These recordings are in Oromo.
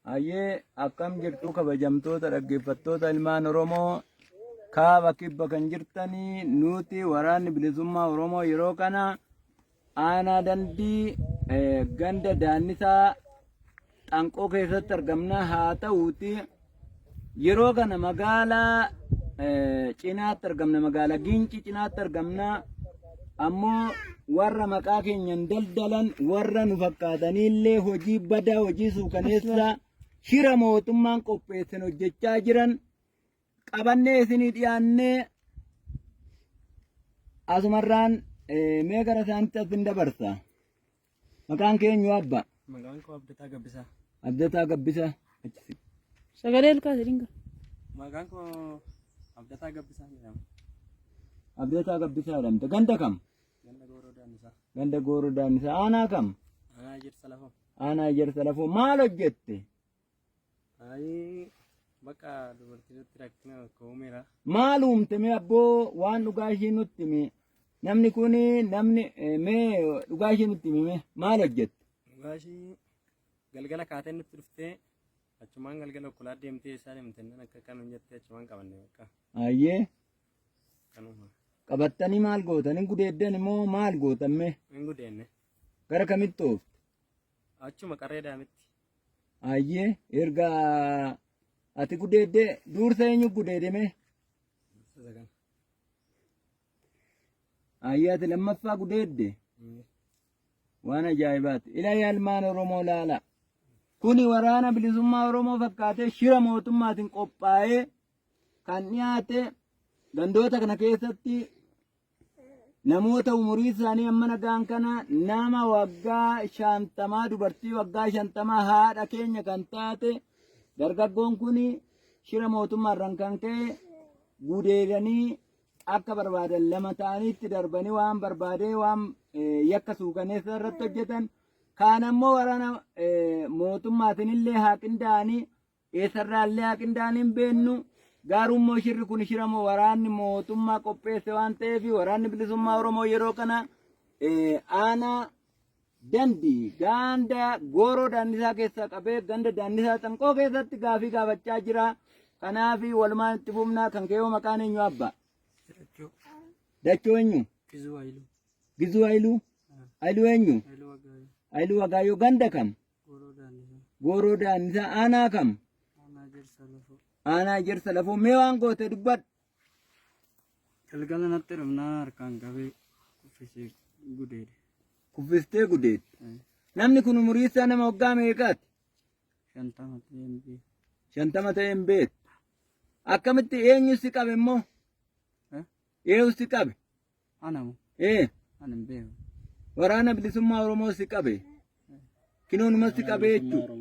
Hayyee, akkam jirtu kabajamtoota dhaggeeffattoota ilmaan Oromoo kaaba kibba kan jirtanii? Nuti waraanni bilisummaa Oromoo yeroo kana aanaa Dandii ganda Daannisaa Xanqoo keessatti argamna. Haa ta'uuti yeroo kana magaalaa cinaatti argamna, magaalaa Gincii cinaatti argamna. Ammoo warra maqaa keenyan daldalan, warra nu fakkaataniillee hojii badaa, hojii suukaneessaa shira mootummaan qopheessan hojjechaa jiran qabannee isinii dhiyaannee asumarraan mee gara isaanitti asin dabarsa. Maqaan keenyu abba? Maqaan koo Abdataa Gabbisaa. Abdataa Gabbisaa. Achi siqi. Sagalee ol kaasi dinga. Maqaan koo Abdataa Gabbisaa jedhama. Abdataa Gabbisaa jedhamta. Ganda kam? Ganda Gooroo Daannisaa. Ganda Gooroo Daannisaa. Aanaa kam? Aanaa Ejersa Lafoo. Aanaa Ejersa Lafoo. Maal hojjette? Ayi bakka dubartii irratti rakkina tokko uumeera. Maal uumte mee abboo, waan dhugaa ishii nutti himi. Namni kun namni mee dhugaa ishii nutti himi, mee maal hojjette? Dhugaa ishii galgala kaatee nutti dhuftee, achumaan galgala okkolaa deemtee eessaa deemte nan akka kan jettee achumaan qabanne bakka Ayyee, kanuma. Qabattanii maal gootan? Hin gudeeddan immoo maal gootan mee? Hin gudeenne. Gara kamitti oofte? Achuma qarree daamitti. Ayyee, erga ati gudeeddee duursa eenyu gudeede mee? Isa kana. Ayyee, ati lammaffaa gudeedde. Waan ajaa'ibaati. Ila ilmaan Oromoo laala. Kuni waraana bilisummaa Oromoo fakkaatee shira mootummaatiin qophaa'ee kan dhiyaate, gandoota kana keessatti namoota umurii isaanii amma nagaan kana, nama waggaa 50, dubartii waggaa 50, haadha keenya kan taate, dargaggoon kun shira mootummaarraan kan ka'e gudeedanii akka barbaadan lama ta'aniitti darbanii waan barbaadee waan yakka suukaneessa irratti hojjetan. Kaan ammoo waraana mootummaatiin illee haa qindaa'anii, eessarraa illee haa qindaa'anii hin beennu. Garuu immoo shirri kun shira moo waraanni mootummaa qopheesse waan ta'eef, waraanni bilisummaa Oromoo yeroo kana aanaa Dandii ganda Gooroo Daannisaa keessaa qabee ganda Daannisaa Xanqoo keessatti gaafii gaafachaa jira. Kanaaf walumaan itti fufnaa. Kan keewoo maqaan eenyu abba? Dachoo. Dachoo eenyu? Gizuu Hayiluu. Gizuu Hayiluu? Hayiluu eenyu? Hayiluu Wagaayyoo. Hayiluu Wagaayyoo, ganda kam? Gooroo Daannisaa. Gooroo Daannisaa, aanaa kam? Aanaa Ejersa Lafoo. Aanaa Ejersa Lafoo. Mee waan goote dubbadhu. Galgala natti dhufnaan harkaan qabee kuffisee gudeede. Kuffistee gudeedde. Namni kun umurii isaa nama waggaa meeqaati? 50 ta'ee hin beeku. 50 ta'ee hin beektu. Akkamitti, eenyu si qabe immoo? Eh? Eenyu si qabe? Ana moo? Ee, Ani hin beeku. Waraana bilisummaa Oromoo si qabe. Kinoonuma si qabe jechuudha.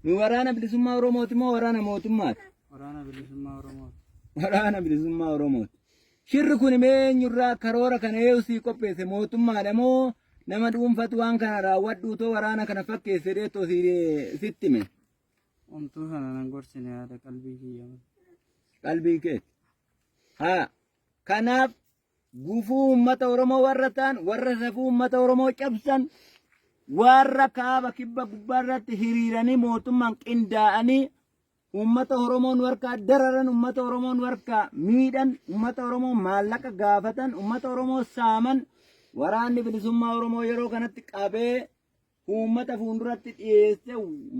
Nu waraana bilisummaa Oromooti moo waraana mootummaati? Waraana bilisummaa Oromooti. Waraana bilisummaa Oromooti. Shirri kun mee eenyurraa, karoora kana eenyu sii qopheesse? Mootummaadha moo nama dhuunfatu waan kana raawwadhu utoo waraana kana fakkeesse dheettoo sitti hime? Homtuu sana nan gorsine, yaada qalbii kiyya malee. Qalbii keeti. Haa. Kanaaf gufuu uummata Oromoo warra ta'an, warra safuu uummata Oromoo cabsan, warra kaaba kibba gubbaa irratti hiriiranii mootummaan qindaa'anii uummata Oromoo nu harkaa dararan, uummata Oromoo nu harkaa miidhan, uummata Oromoo maallaqa gaafatan, uummata Oromoo saaman, waraanni bilisummaa Oromoo yeroo kanatti qabee uummata fuulduratti dhiyeesse,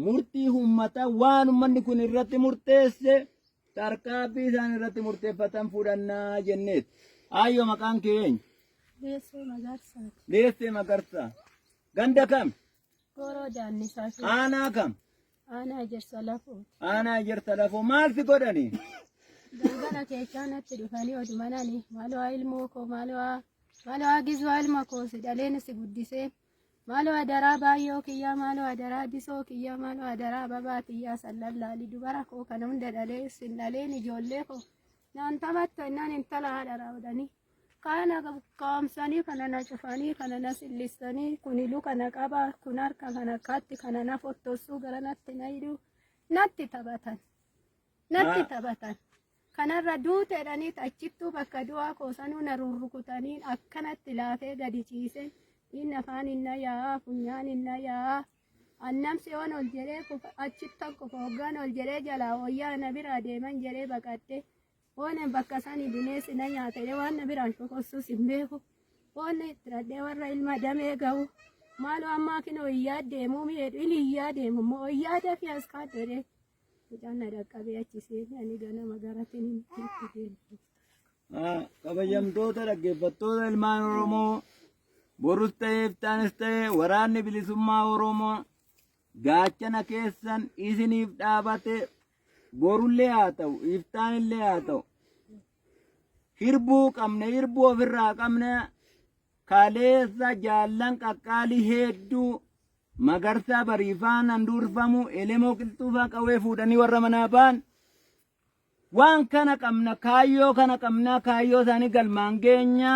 murtii uummataa waan uummanni kun irratti murteesse, tarkaaffii isaan irratti murteeffatan fudhannaa jenneet. Aayyoo, maqaan kee eenyu? Leessee Magarsaati. Leessee Magarsaa. Ganda kam? Gooroo Daannisaa keessa. Aanaa kam? Aanaa Ejersa Lafooti. Aanaa Ejersa Lafoo. Maal si godhani? Galgala keessaa natti dhufanii oduma nani maaloo ilmoo koo, maaloo maaloo gizuu ilma koo si dhaleen si guddisee, maaloo adaraa baay'oo kiyyaa, maaloo adaraa disoo kiyyaa, maaloo adaraa babaa kiyyaa sallallaali, dubara koo kana hunda dhalee sin dhaleen, ijoollee koo naan taphattu ennaan intala haadha raawwadhanii kana kaamsanii, kana na cufanii, kana na sillissanii, kuni luka na qaba, kun harka kana akkatti kana na fottossuu, gara natti na hidhuu, natti taphatan, natti taphatan. Kanarra duuteedhanii achittuu bakka du'aa koosanuu na rurrukutanii akkanatti laafee gadi ciiseen inni afaan hin na yaa'aa, funyaan hin na yaa'aa. Annamsi yoon ol jedhee kufa achittan kufa hoggaan ol jedhee jalaa wayyaa na biraa deeman jedhee baqadhe. Waan bakka sani bineensi na nyaata jedhee waan na biraan shokossus hin beeku. Waan itti radhee warra ilma damee ga'u. Maaloo ammaa kinoo iyyaa deemuu mi'eedhu inni iyyaa deemu immoo iyyaa dafii as kaadhu jedhee. Mucaan na dhaqqabee achi seene ani ganama gara tiniitti deemu. Kabajamtoota dhaggeeffattoota ilmaan Oromoo borus ta'ee iftaanis ta'ee waraanni bilisummaa Oromoo gaachana keessan isiniif dhaabate borullee haa ta'u iftaanillee haa ta'u hirbuu qabne hirbuu ofirraa qabne kaleessa jaallan qaqqaalii hedduu magarsaa bariifaan handhuurfamu elemoo qilxuufaa qawwee fuudhanii warra manaa ba'an Waan kana qabna, kaayyoo kana qabna, kaayyoo isaanii galmaan geenya.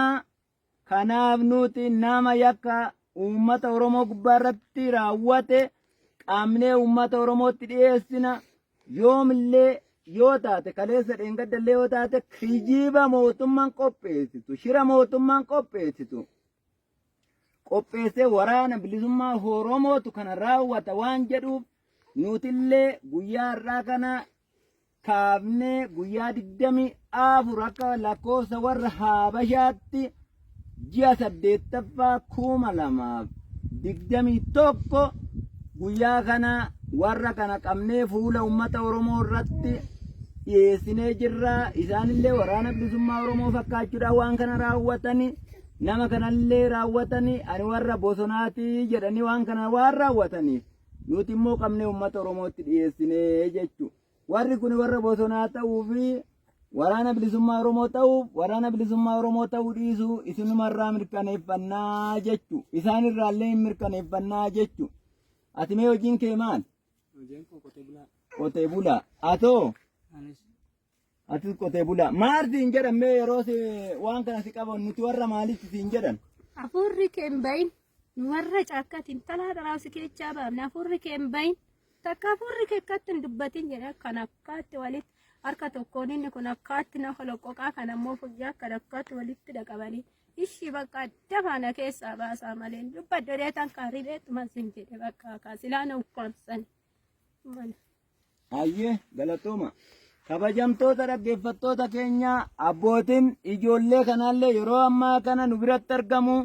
Kanaaf nuti nama yakka uummata Oromoo gubbaa irratti raawwate qabnee uummata Oromootti dhiyeessina. Yoomillee yoo taate kaleessa dheengadda illee yoo taate kijiba mootummaan qopheessitu, shira mootummaan qopheessitu qopheessee waraana bilisummaa Oromootu kana raawwata waan jedhuuf nutillee guyyaa har'aa kana kaafnee guyyaa 24 akka lakkoofsa warra Habashaatti ji'a 8ffaa 2021 guyyaa kana warra kana qabnee fuula uummata Oromoo irratti dhiyeessinee jirra. Isaanillee waraana bilisummaa Oromoo fakkaachuudhaan waan kana raawwatanii nama kanallee raawwatanii ani warra bosonaatii jedhanii waan kana waan raawwataniif nuti immoo qabnee uummata Oromootti dhiyeessinee jechuudha. Warri kun warra bosonaa ta'uu fi waraana bilisummaa Oromoo ta'uuf waraana bilisummaa Oromoo ta'uu dhiisuu isinumarraa mirkaneeffannaa jechu. Isaanirraallee hin mirkaneeffannaa jechu. Ati mee hojiin kee maal? Hojiin koo qotee bulaa. Qotee bulaa. Atoo? Anis Atis qotee bulaa. Maal siin jedhan mee yeroo si waan kana si qaban nuti warra maalitti siin jedhan? Hafuurri kee hin bahin. Nu warra caakkaatiin talaa dharaa si keechaa baafne hafuurri kee hin bahin. Takka hafuurri kee akkatti hin dubbatin jedhe akkan akkaatti walitti harka tokkoon inni kun akkaatti na holoqqoqaa kan ammoo fuyyaa akkan akkaatti walitti dhaqabanii. Ishii bakka dafaa na keessaa baasaa malee dubbadhu jedhee tan kaa ribeetuma sin jedhe bakka kaa silaa na ukkaamsan. Mana. Hayyee galatooma. Kabajamtoota dhaggeeffattoota keenya abbootiin ijoollee kanaallee yeroo ammaa kana nu biratti argamu.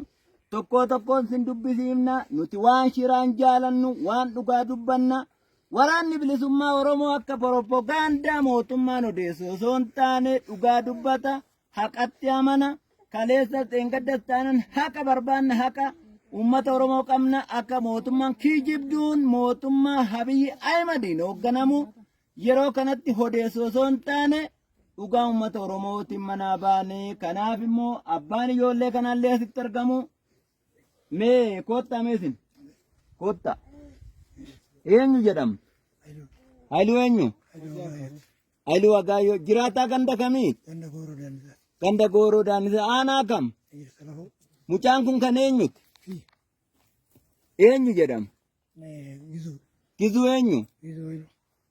Tokkoo tokkoon sin dubbisiifna. Nuti waan shiraan jaalannu waan dhugaa dubbanna. Waraanni bilisummaa Oromoo akka propagaandaa mootummaan odeessu osoo hin taane dhugaa dubbata. Haqatti amana. Kaleessas dheengaddas taanan haqa barbaanna haqa uummata Oromoo qabna akka mootummaan kijibduun mootummaa Abiyyi Ahimadiin hoogganamu yeroo kanatti odeessu osoo hin taane dhugaa uummata Oromootiin manaa baane. Kanaaf immoo abbaan ijoollee kanaallee asitti argamu. Mee koottaa mee isin koottaa. Eenyu jedhama? Haayiluu eenyu? Haayiluu Wagaayyoo jiraataa ganda kamii? Ganda Gooroo Daanisaa. Ganda Gooroo Daanisaa aanaa kam? Ejersa Lafoo. Mucaan kun kan eenyuti? Fi Eenyu jedhama? Gizuu. Gizuu eenyu? Gizuu Haayiluu.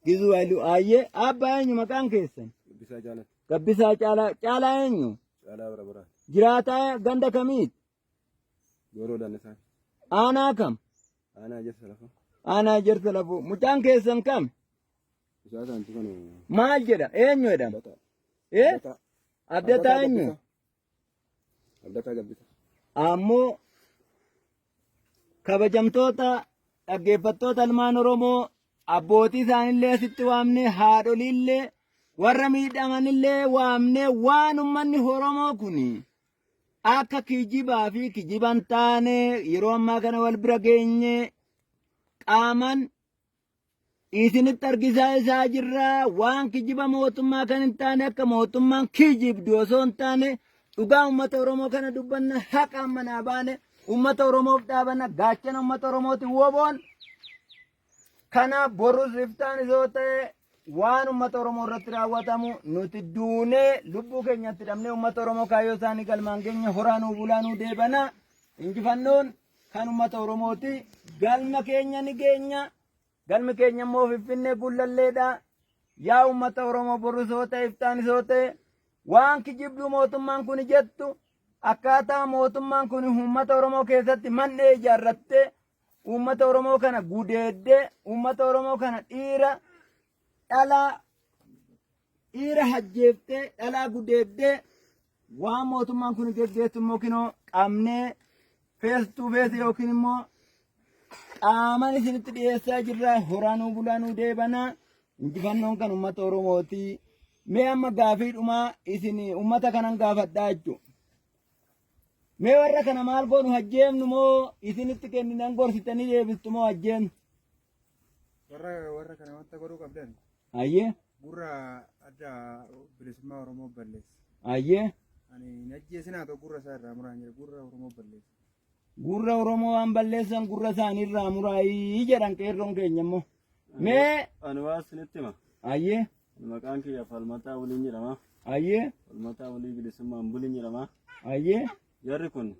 Gizuu Haayiluu. Ayyee abbaa eenyu maqaan keessan? Gabbisaa Caalaa. Gabbisaa Caalaa. Caalaa eenyu? Caalaa Bara Baraa. Jiraataa ganda kamiiti? Gooroo Daanisaa. Aanaa kam? Aanaa Ejersa Lafoo. Aanaa Ejersa Lafoo. Mucaan keessan kam? Mucaa isaanti kun Maal jedha? Eenyu jedhama? Abdataa. Eh? Abdataa. Abdataa eenyu? Abdataa Gabbisa. Ammoo kabajamtoota dhaggeeffattoota ilmaan Oromoo abbootii isaanillee asitti waamne haadholiillee warra miidhamanillee waamne waan ummanni Oromoo kun akka kijibaa fi kijiban taane yeroo ammaa kana wal bira geenye qaaman isinitti argisaa isaa jirra waan kijiba mootummaa kan hin taane akka mootummaan kijibdu osoo hin taane dhugaa uummata Oromoo kana dubbanna haqaan manaa baane uummata Oromoof dhaabanna gaachana uummata Oromooti woboon kanaaf borus iftaan isoo ta'e waan uummata Oromoo irratti raawwatamu nuti duunee lubbuu keenyatti dhabnee uummata Oromoo kaayyoo isaanii galmaan keenya horaa nuu bulaa nuu deebana injifannoon kan uummata Oromooti. Galma keenya ni geenya. Galmi keenya immoo Finfinnee Gullalleedha. Yaa uummata Oromoo borus yoo ta'e iftaanis yoo ta'e waan kijibduu mootummaan kun jettu akkaataa mootummaan kun uummata Oromoo keessatti man'ee ijaarrattee uummata Oromoo kana gudeeddee uummata Oromoo kana dhiira dhalaa dhiira hajjeeftee dhalaa gudeeddee waan mootummaan kun geggeessu immoo kinoo qabnee feestuu feesi yookiin immoo qaaman isinitti dhiyeessaa jirra horaanuu bulaanuu deebanaa injifannoon kan uummata Oromooti. Mee amma gaafii dhumaa isin uummata kanan gaafadhaa jechuudha. Mee warra kana maal goonu hajjeemnu moo isinitti kenninan gorsitanii deebistu moo hajjeemnu? Warra warra kana wanta godhuu qabdan Ayyee gurra adda bilisummaa Oromoo balleessa. ayyee Ani hin ajjeesinaa ta'u gurra isaa irraa muraan jira gurra Oromoo balleessa. gurra Oromoo waan balleessan gurra isaanii irraa muraayii jedhan qeerroon keenya immoo. Mee Ani waa isinitti hima. ayyee Maqaan kiyya Falmataa Waliin jedhama. ayyee Falmataa Walii Bilisummaan Buliin jedhama. ayyee Jarri kun